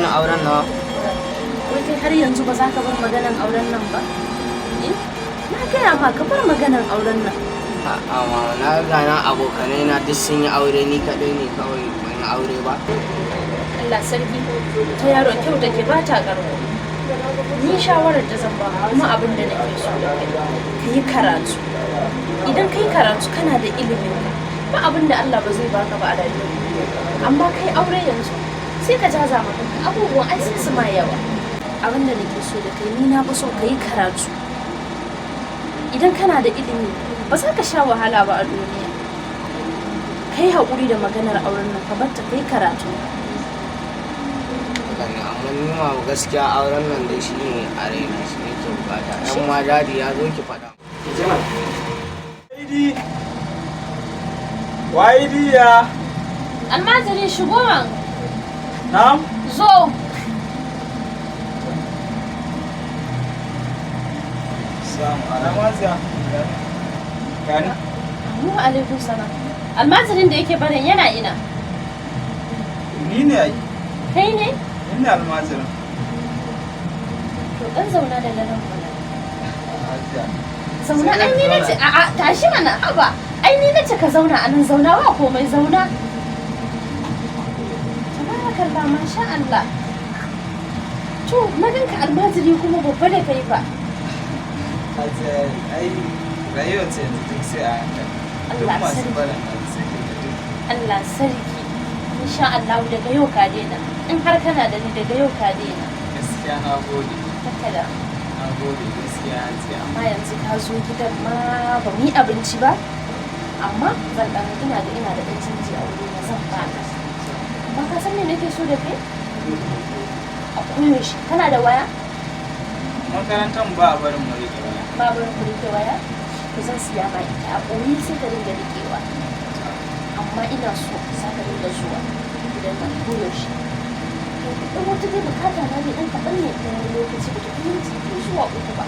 magana auren nawa. Wai kai har yanzu ba za ka bar maganan auren nan ba? Eh? Na gaya ma ka bar maganan auren nan. A'a mama, na ga na abokanai na duk sun yi aure, ni kaɗai ne kawai ban yi aure ba. Allah sarki, ta yaron kyau take ba ta karko. Ni shawarar da zan ba kuma abin da nake so da kai, ka yi karatu. Idan kai karatu kana da ilimin ka, ba abin da Allah ba zai baka ba a rayuwa. Amma kai aure yanzu sai ka jaza ma kanka abubuwan ai sai su ma yawa. Abin da nake so da kai, ni na fi so ka yi karatu. Idan kana da ilimi ba za ka sha wahala ba a duniya. Kai haƙuri da maganar auren nan, ka bar ta, kai karatu. Haka ne, amma ni ma gaskiya auren nan dai shi ne a raina, shi nake bukata. Yan ma daddy ya zo ki faɗa. Waidi. Waidi ya. Almajiri, shigo man. Na'am. Zo. Samu alamaziya. Gani. Wa alaikum salam. Almajirin da yake barin yana ina? Ni ne ai. Kai ne? Ni ne almajirin. To dan zauna daga nan mana. Hajiya. Zauna, ai ni nace, a a tashi mana, haba. Ai ni nace ka zauna anan, zauna ba komai, zauna. Tabarakallah, masha Allah. To na ganka almajiri kuma babba da kai fa. Hajiya, ai rayuwar ce yanzu duk sai a hankali. Duk Allah masu sarki. barin nan sai ka ga duk. Allah sarki. Insha Allah daga yau ka daina. In har kana da ni, daga yau ka daina. Gaskiya na gode. Haka da. Na gode gaskiya, Hajiya. Amma yanzu ka zo gidan ma ba mu yi abinci ba, amma zan dan ina da dan canji a wuri na, zan baka. Amma ka san me nake so da kai? A koyaushe kana da waya? Makarantar ba a barin mu rike waya. Ba barin ku rike waya? To zan siya ma ita, a ɓoye sai ka dinga rikewa. Amma ina so za ka dinga zuwa gidan nan koyaushe. Dan wata dai bukata na dai dan kaɗan ne, ta wani lokaci ba ta fi minti 2 zuwa 3 ba.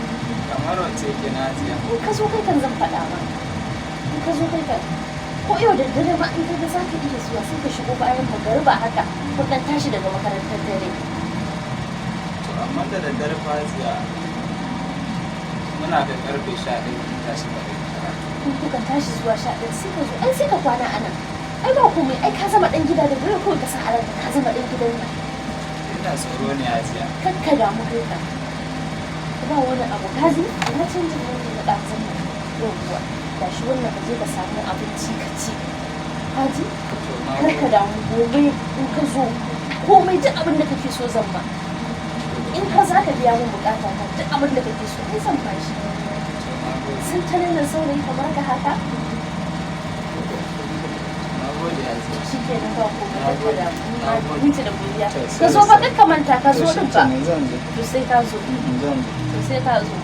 Kamar wacce ke na, Hajiya? In ka zo kai kan zan faɗa ma. In ka zo kai kan, ko yau da dare ma in ka ga za ka iya zuwa, sai ka shigo bayan magariba haka, ko dan tashi daga makarantar dare. To amma da daddare fa, Hajiya, muna kai karfe 11 mun tashi daga karatu. In kuka tashi zuwa 11 sai ka zo, ai sai ka kwana a nan. Ai ba komai, ai ka zama ɗan gida da dare, kawai ka san a ranka ka zama ɗan gidan nan. Ina tsoro ne, Hajiya. Kar ka damu, kai ka ba wani abu. Kazi na canjin nan ne na ɗazun nan. Yauwa, gashi wannan, ka je ka samu abinci ka ci. Kaji? To na Kar ka gode. damu, gobe in ka zo komai, duk abin da kake so zan ma. In har za ka biya min bukata ta, duk abin da kake so ai zan bashi. To na gode. Sun tare da saurayi kamar ka haka. Na gode, Hajiya. Shi ke nan, ba komai, kar ka damu. Ni ma Na gode. minti da godiya. To, Ka zo fa, kar ka manta ka zo To din fa. shikenan, zan zo. To sai ka zo. Zan zo. To sai ka zo.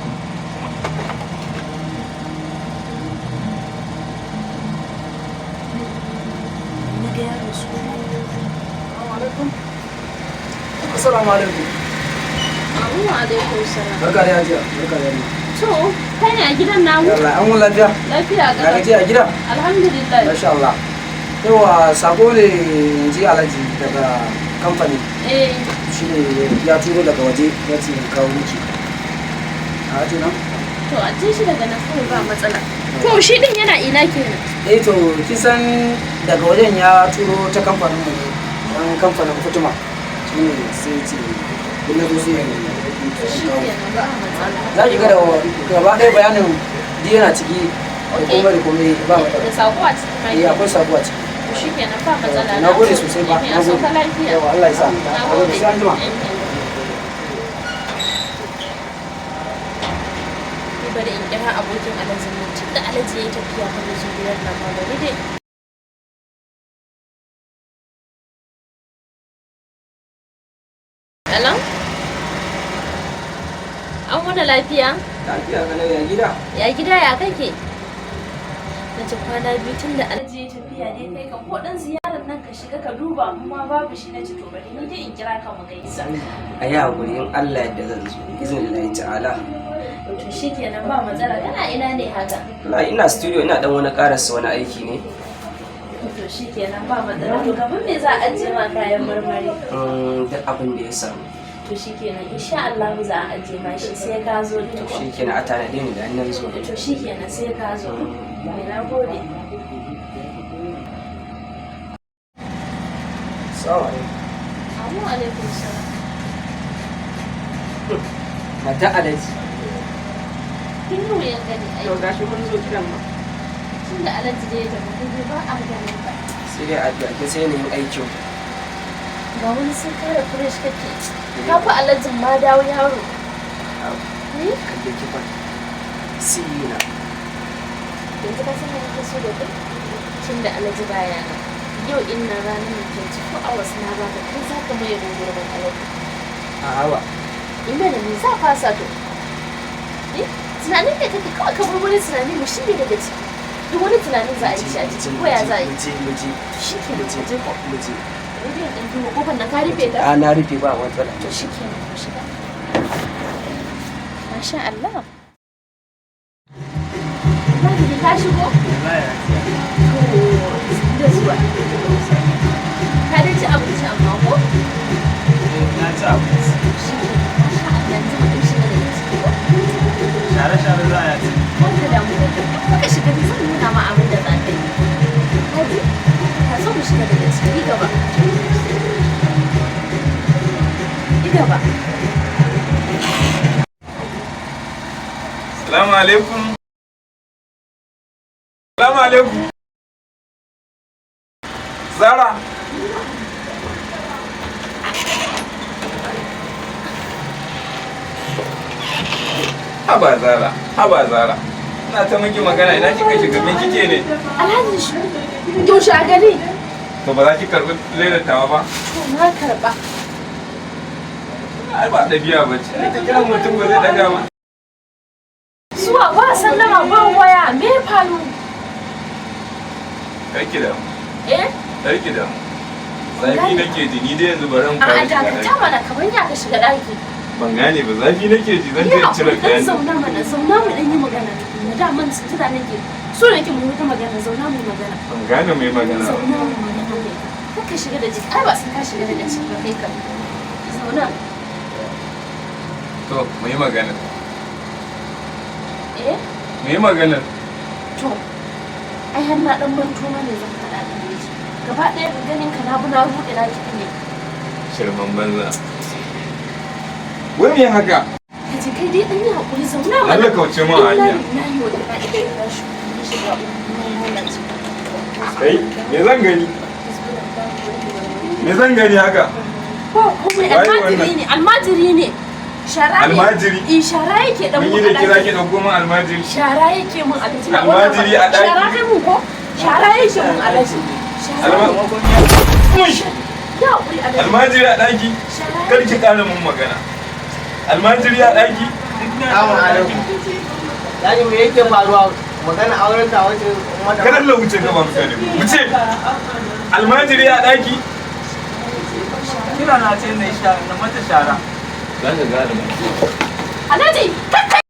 Na ga yaro su. Assalamu alaikum. Amu alaikum salam. Barka da hajiya. Barka da yamma. To kai ne a gidan namu? Yalla, an wuni lafiya? Lafiya Na ga. gajiya a gida? Alhamdulillah. Masha Allah. Yawa, sako ne yanzu Alhaji daga kamfani. Eh. Shi ne ya turo daga waje, ya ce in kawo miki. A aji nan? To a ce shi daga nan kawai, ba matsala. To shi din yana ina kenan? Eh to, kisan daga wajen ya turo ta kamfanin mu ne. Dan kamfanin Futuma. Shi ne sai ce in na zo sai in To shi kawo. kenan, ba matsala. Za ki ga da gaba ɗaya bayanin duk yana ciki da Okay. komai da komai, ba matsala. Da sako a ciki ma Eh, kenan. akwai sako a ciki. To shi kenan, ba matsala. Na gode sosai ba. Eh, Na a sauka gode. lafiya. Yawa, Allah ya sa. Na Na gode. gode. Sai an jima. Ni bari in kira abokin alhajin nan, tun da alhaji ya yi tafiya kan zo gidan nan ma, bari dai. Hello? An wani lafiya? Lafiya kalau, ya gida? Ya gida, ya kake? Na ci kwana biyu tun da alhaji ya tafiya dai, kai ka ko dan ziyarar nan ka shiga ka duba mu ma babu shi. Na ci to bari ni dai in kira ka mu gaisa. A yi haƙuri, in Allah yadda zan zo izinin Allah ta'ala. To shikenan, ba matsala. Kana ina ne haka? Ina studio, ina dan wani karasa wani aiki ne. To To shikenan, ba matsala. To kamar me za a ajiye ma kayan marmari? Duk abin da ya samu. To shikenan, insha Allah za a ajiye ma shi, sai ka zo tukun. Shikenan, a tanade ni da nan zuwa. To shikenan, sai ka zo. Na gode. Assalamu alaikum. Amu alaikum salam. Mata Alhaji. Kin yi wuyan gani ai. To gashi mun zo gidan ma. Tun da Alhaji da ya tafi kudu ba a ganin ka. Sai dai addu'a, kin sai yanayin aikin. Ga wani sun kara fresh kake. Ka fi Alhajin ma dawo yaro. Ni? Kalle kifa. Sina. Yanzu ka san me nake so da kai? Tun da Alhaji baya nan. Yau in nan ranar ne 24 hours na baka, kai za ka maye gurbin Alhaji. A hawa. Ina da me za a fasa to? Eh? Tunanin da kake kawai ka bar wani tunani, mu shige daga ciki. Duk wani tunanin za a yi shi a ciki, ko ya za a yi? Muje, muje. Shi ke nan, Muje. mu je ko. Muje. Rediyon ɗin duba kofar nan ka rufe ta? A, na rufe, ba matsala. To shi ke nan, mu shiga. Masha Allah. Almajiri, ka shigo? To, da zuwa. Ka dai ci abinci amma ko? Na ci abinci. Shi ke nan, masha Allah, yanzu mu ɗan shiga daga ciki ko? Share-share za a ci. Wanda damu da kai, in muka shiga ni zan nuna ma abin da za ka yi. Ka ji? Ka zo mu shiga daga ciki, yi gaba. Yi gaba. Salamu alaikum. Salamu alaikum. Zara. Haba Zara, haba Zara. Ina ta miki magana, ina kika shiga, me kike ne? Alhaji shi yaushe a gari? To ba za ki karɓi ledar tawa ba? To na karɓa. Ai ba ɗabi'a ba ce. Ai ta kiran mutum ba zai daga ba. Zuwa ba sallama ba waya, me ya faru? Karki da Eh? karki da Zafi nake ji ni dai, yanzu bari in A fara shiga dakata ɗaki. mana, kamar ya ka shiga ɗaki. Ban gane ba, zafi nake ji, zan je Ya in cire hakuri, dan kayan. zauna mana, zauna mu dan yi magana tukunna. Da man sutura nake. So nake mu yi wata magana, zauna mu yi magana. Ban gane mai magana ba. Zauna mu magana kai. Kar ka shiga da jiki, ai ba sai ka shiga daga ciki ba kai kam. Zauna. To, mu yi magana. Eh? Mu yi magana. To, ai har na dan manto ma ne zan faɗa gare shi. Gaba ɗaya ganin ka na bi na ruɗe na kiɗi ne. Shirman banza. Wai me haka? Ka ce kai dai dan yi haƙuri, zauna mana. Allah kauce min Inna hanya. lillahi wa inna ilaihi raji'un. Mun shiga uku, mun lalace. Kai, me zan gani? Me zan gani haka? Ba komai, Waye almajiri wannan? ne, almajiri ne. Shara ne. Almajiri? Eh, shara yake dan Mun mun yi da a kira ɗaki. ki ɗauko min almajiri. Shara yake mun a ɗaki. Almajiri a ɗaki? Shara kai mun ko? Shara yake mun a ɗaki. Shara. Ya haƙuri a ɗaki. Almajiri a ɗaki? Shara. Kar ki ƙara mun magana. Almajiri a ɗaki? Assalamu alaikum. Daddy, me yake faruwa? Magana auren ta wace mata. Kada Allah wuce gaba mutane. Wuce. Almajiri a ɗaki? Kira na ce na mata shara. Za ka ga almajiri. Alhaji, kakkai.